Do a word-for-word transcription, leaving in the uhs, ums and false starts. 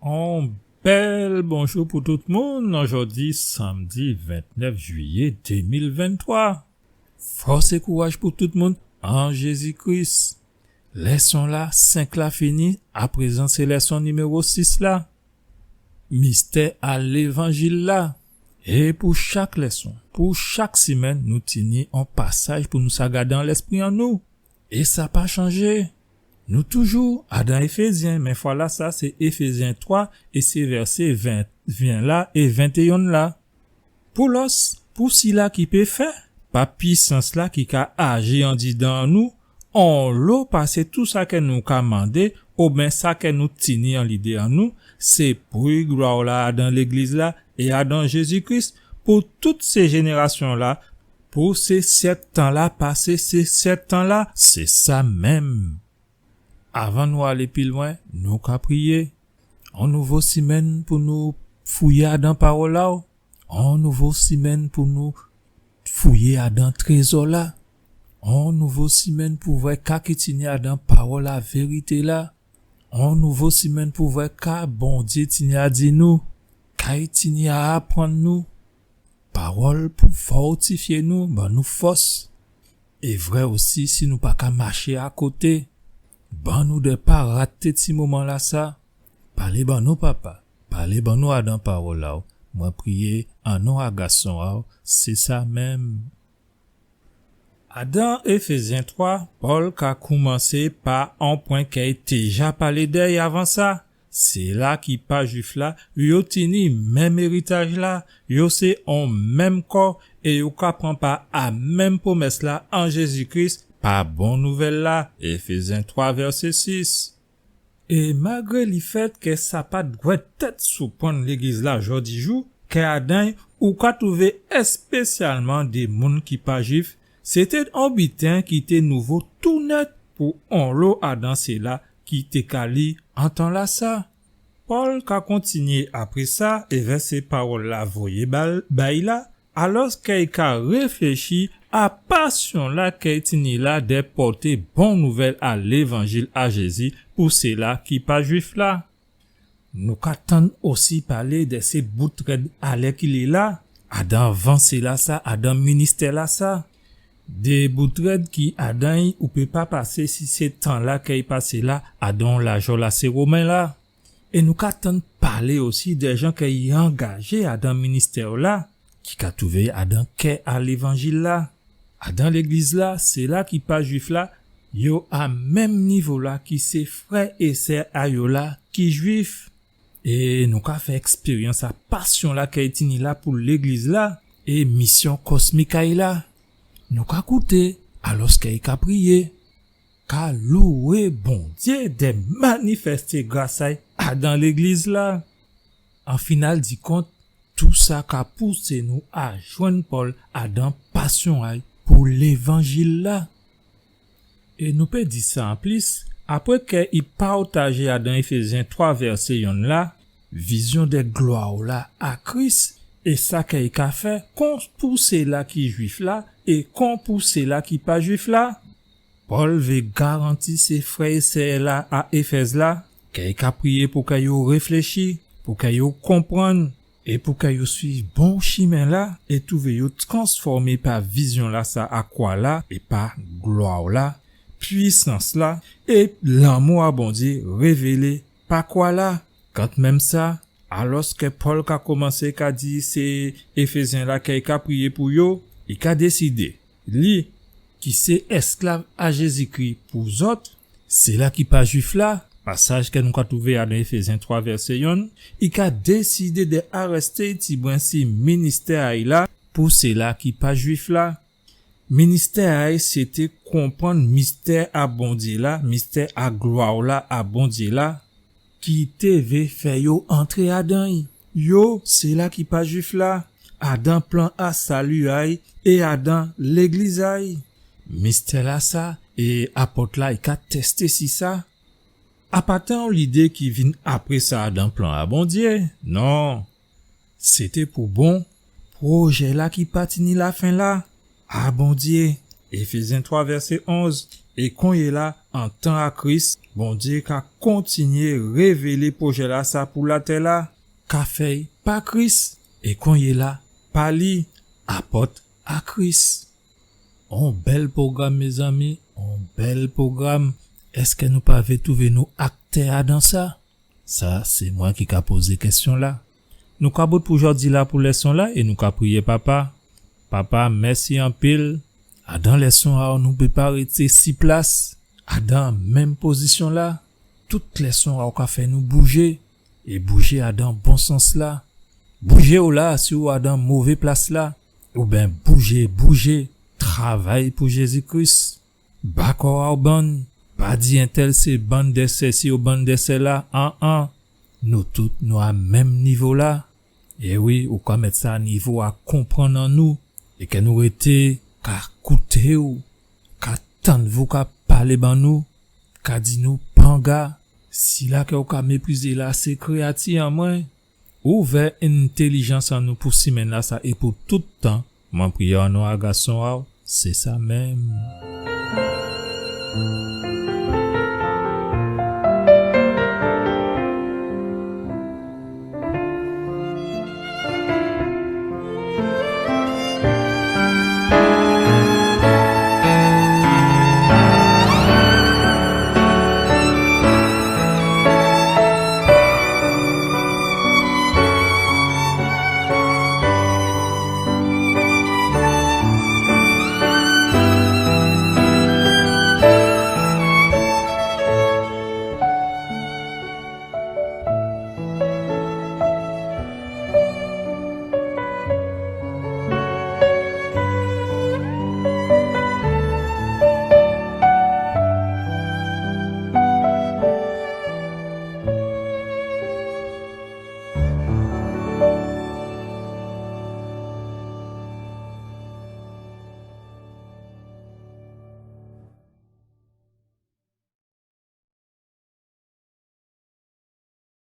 On bèl bonjou pou tout moun. Jòdi sanmdi ventnèf jwiyé dé mil venntwa. Fòs é kouraj pou tout moun an Jézi Kris. Lèson-la, senk la fini, aprézan sé lèson niméwo sis la. Mistè a lévanjil-la. É pou chak lèson, pou chak simenn, nou tini on pasaj pou nou sa gadé an lèspri an nou. É sa pa chanjé. Nou toujou adan Éfézyen, mé fwa-lasa sé Éfézyen twa é sé vèsé ven, ven la é ventéyon la. Pou lòs, pou sila ki pé fè, pa pisans-la ki ka aji andidan an nou, onlo pasé tou sa kè nou ka mandé, oben sa kè nou tini an lidé an nou, sé pou glwa-la adan légliz-la é adan Jézi Kris, pou tout sé jénérasyon-la, pou sé syèk tan-la pasé sé syèk tan-la, sé sa menm. Avan nou alé pi lwen, nou ka priyé. On nouvo simenn pou nou fouyé adan pawòl-la, on nouvo simenn pou nou fouyé adan trézò-la, on nouvo simenn pou vwè ka ki tini adan pawòl a vérité-la, on nouvo simenn pou vwè ka Bondyé tini a di nou, ka i tini a aprann nou. Pawòl pou fòtifyé nou, ban nou fòs. É vwè osi, si nou pa ka maché akoté, ban nou dè pa raté ti moman-lasa. Palé ban nou, Papa. Palé ban nou adan pawòl a-w. Mwen priyé an non a gason a-w. Sé sa menm. Adan Éfézyen twa, Pòl ka koumansé pa on pwen kè i té ja palé dè-y avan sa. Sila ki pa Jwif la, yo tini menm éritaj la, yo sé on menm kò, é yo ka pran pa a menm pwomès la an Jézi Kris, pa bon nouvèl la, Éfézyen twa vèsé sis. É malgré lifèt kè sa pa dwèt tèt souprann légliz la jòdijou, kè adan-y ou ka twouvé èspésyalman dé moun ki pa Jwif, sété on biten ki té nouvo tou nèt pou onlo adan sila ki té ka li an tan-lasa. Pòl ka kontinyé apré sa, é vèsé pawòl la voyé ba-, ba-y la, alòskè i ka réfléchi a pasyon la kè i tini la dè pòté bon nouvèl a lévanjil a Jézi pou sila ki pa Jwif la. Nou ka tann osi palé dè sé bout rèd alèkilé la, adan vansé lasa, adan ministè lasa. Dé bout rèd ki adan-y ou pé pa pasé si sé tan la kè i pasé la, adan lajòl a sé Women la. É nou ka tann palé osi dè jan kè i angajé adan ministè la, ki ka twouvé adan kè a lévanjil la. Adan légliz la, sila ki pa Jwif la, yo a menm nivo la ki sé frè é sè a yo la ki Jwif. É nou ka fè èkspéryans a pasyon la kè i tini la pou légliz la é misyon kosmik a-y la. Nou ka kouté alòskè i ka priyé. Ka lwé Bondyé dè manifèsté gras a-y adan légliz la. An final di kont, tou sa ka pousé nou a jwenn Pòl adan pasyon a-y pou lévanjil la. É nou pé di sa anplis, apré kè i pawtajé adan Éfézyen twa vèsé yonn la, vizyon dè glwa la a Kris, é sa kè i ka fè kon pou sila ki Jwif la é kon pou sila ki pa Jwif la. Pòl vé garanti sé frè é sè la a Éfèz la, kè i ka priyé pou kè yo réfléchi, pou kè yo konprann, é pou kè yo suiv bon chimen la, é twouvé yo transfòmé pa vizyon lasa a kwa la, é pa glwa la, pwisans la, é lanmou a Bondyé révélé pa kwa la. Kantmenm sa, alòskè Pòl ka komansé ka di sé Éfézyen la kè i ka priyé pou yo, i ka désidé, li, ki sé èsklav a Jézikri pou zòt, sila ki pa Jwif la, pasaj kè nou ka twouvé adan Éfézyen twa vèsé yonn, i ka désidé dè arèsté tibwen si ministè a-y la pou sila ki pa Jwif la. Ministè a-y sété konprann mistè a Bondyé la, mistè a glwa la a Bondyé la, ki té vé fè yo antré adan-y. Yo, sila ki pa Jwif la, adan plan a sali a-y é adan légliz a-y. Mistè lasa, é apòt la i ka tèsté si sa. A pa té on lidé ki vin apré sa adan plan a Bondyé, non. Sété pou bon pwojè la ki pa tini lafen la a Bondyé. Éfézyen twa vèsé onz, É konyéla, an tan a Kris, Bondyé ka kontinyé révélé pwojè-lasa pou latè-la, ka fè'y pa Kris, é konyéla, pa li, apòt a Kris. On bèl pwogram, mézanmi, on bèl pwogram. Èskè nou pa vé twouvé nou aktè adan sa? Sa, sé mwen ki ka pozé kèsyon-la. Nou ka bout pou jòdi-la pou lèson-la é nou ka priyé Papa. Papa, mèsi anpil. Adan lèson a'w nou pé pa rété si plas, adan menm pozisyon-la. Tout lèson a'w ka fè nou boujé, é boujé adan bon sans-la. Boujé ou la, si ou adan mové plas-la, ouben boujé, boujé, travay pou Jézi Kris. Ba kò a'w bann, pa di entèl sé bann dè sèsi ou bann dè sèla, an, an. Nou tout, nou a menm nivo-la. É wi, ou ka mèt sa nivo a konprann an nou, é kè nou rété ka kouté'w, ka tann vou ka palé ban nou, ka di nou panga, sila kè ou ka méprizé la, sé kréyati an mwen. Ouvè entèlijans an nou pou simenn-lasa é pou tout tan. Mwen priyé an non a Gason a'w, sé sa menm.